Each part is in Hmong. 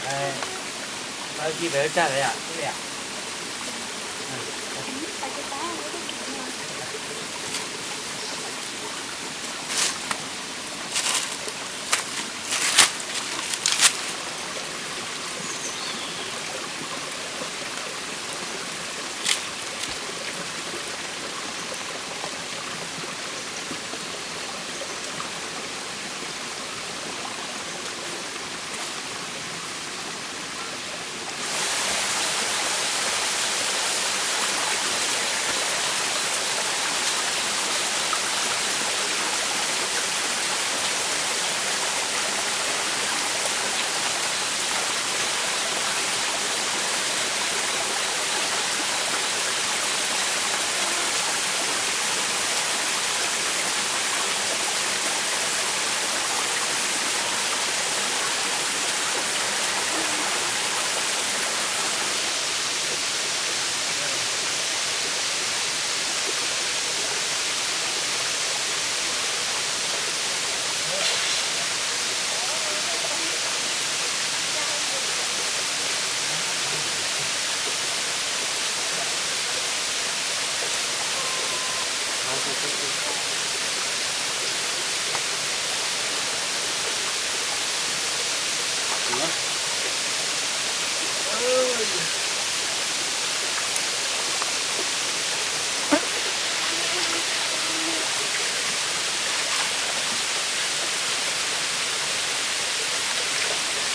Tau ci pem lub tsag lawm yom.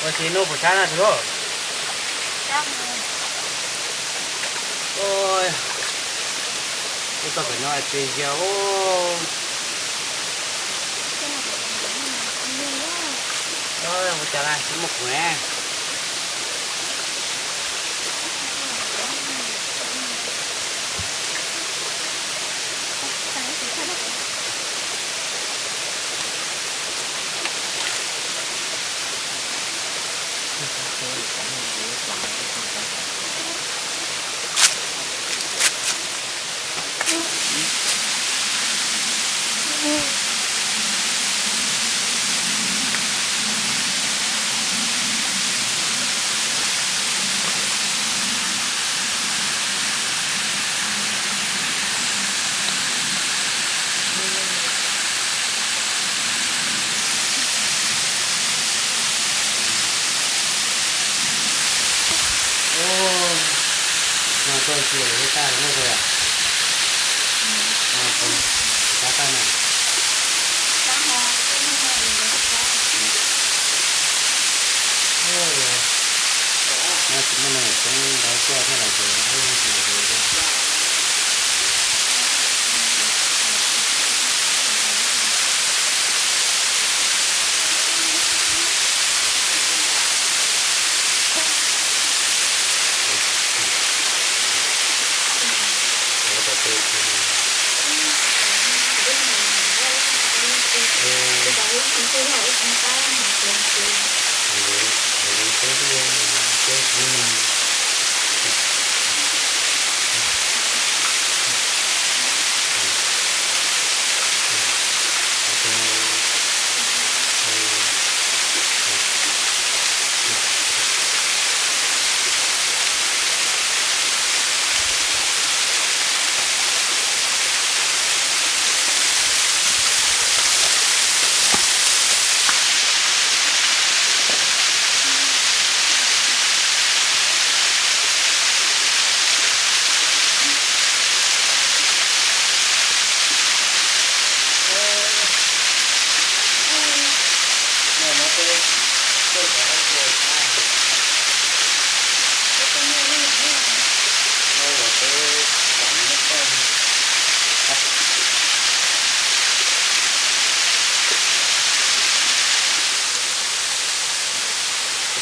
Ua tsis noj puas sab na tus? Ua tau pem no tsis yog. Ua cas na, tsis muaj kuv ne. No koj tsis yog tab no koj yom? Tab tab no. No tsis muaj neeg coob ntau tuaj thiab los ces ib leeg tsis los ces.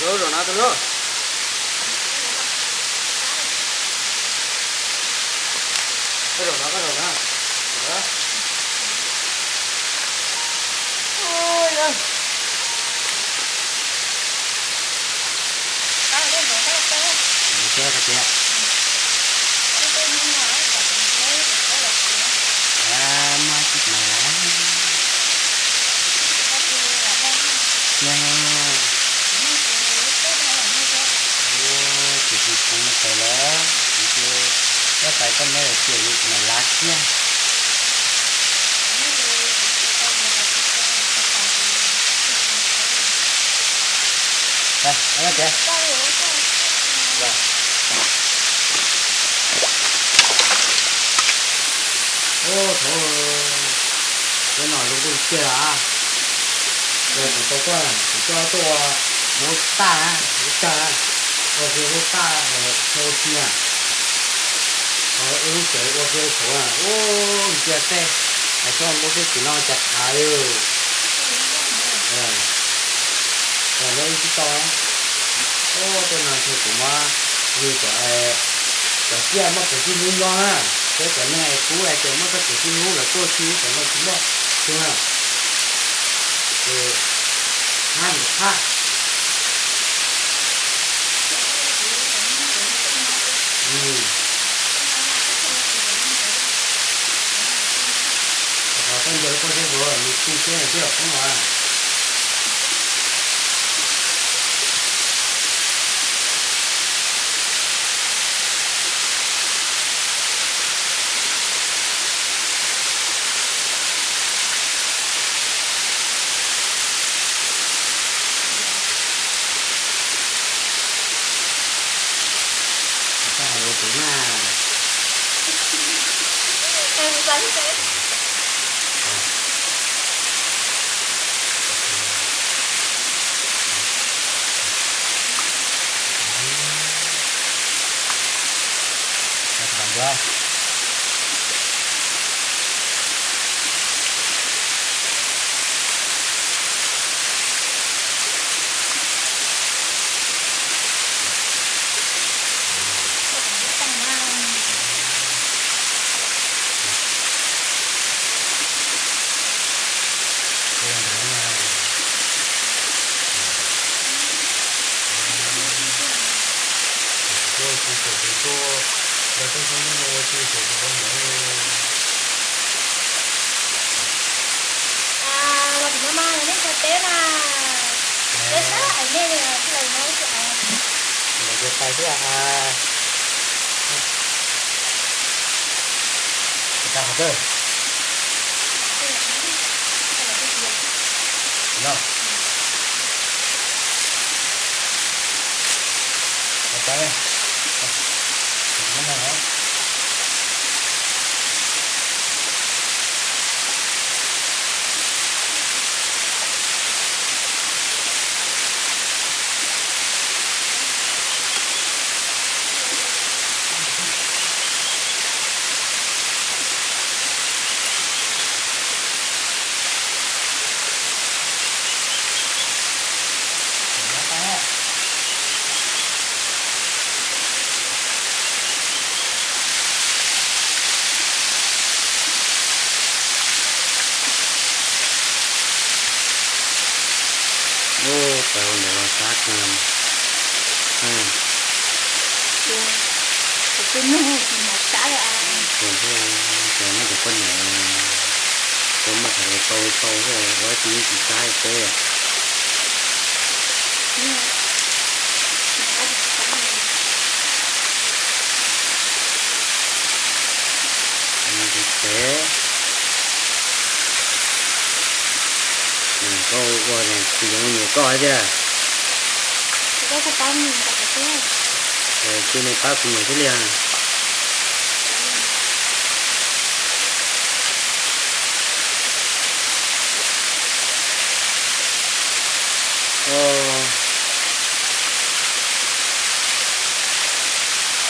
Tus hlub, zaum no tus hlub. Koj zaum no, koj zaum no. Ui, ua. Ua tiag. Muaj tsis mas. Yog. Tawm lawm, kuv tus poj tais koj nyob tias yus tsis mam lav kiag. Ub, thaum cov no zoo nkauj tiag tiag. Yog kuv tau koj, kuv coj tuaj ua lub taj na, lub cag na, ua kiag lub taj chaw ua si na. Ua lub tsev ua kiag thaum na, ub, ntsia tej, hais txog npua teb tim no cas khav li. Ua lub ib tsis tau na. Ub, tej no ntshe kuv muab yug cov, cov tsiaj muaj kev txij hnub nyob na. Peb cov neeg es kub es ces muaj txoj kev txij hnub lawv tuaj txij hnub, cov no tsis muaj txug na. Ces hab ntawm phaj. Qhov koj ncaws koj thiab nkaus, nws tsis tsheb nws twb yog poob los. Koj hais lus kuv na. Los tim no mas nej txog teb na. Lawv sab hais nej li os, lawv no tsis hais. Lawv tias pais xwb a. Pais qhov twg? No. Pais, pais. Ub, pais ua ntawd los sab kawg. Kuv tus nug tsis hnov sab li. Ces nej cov poj niam, cov muaj qhov tau tau xwb, ua tsis yeej tsis sab li peb. Tsis sab li. Tsis sab li. Tsis peb. Koj ua kuv zoo nyiam koj thiab tiag. Ces cia nej pab kuv nyiam thiab li.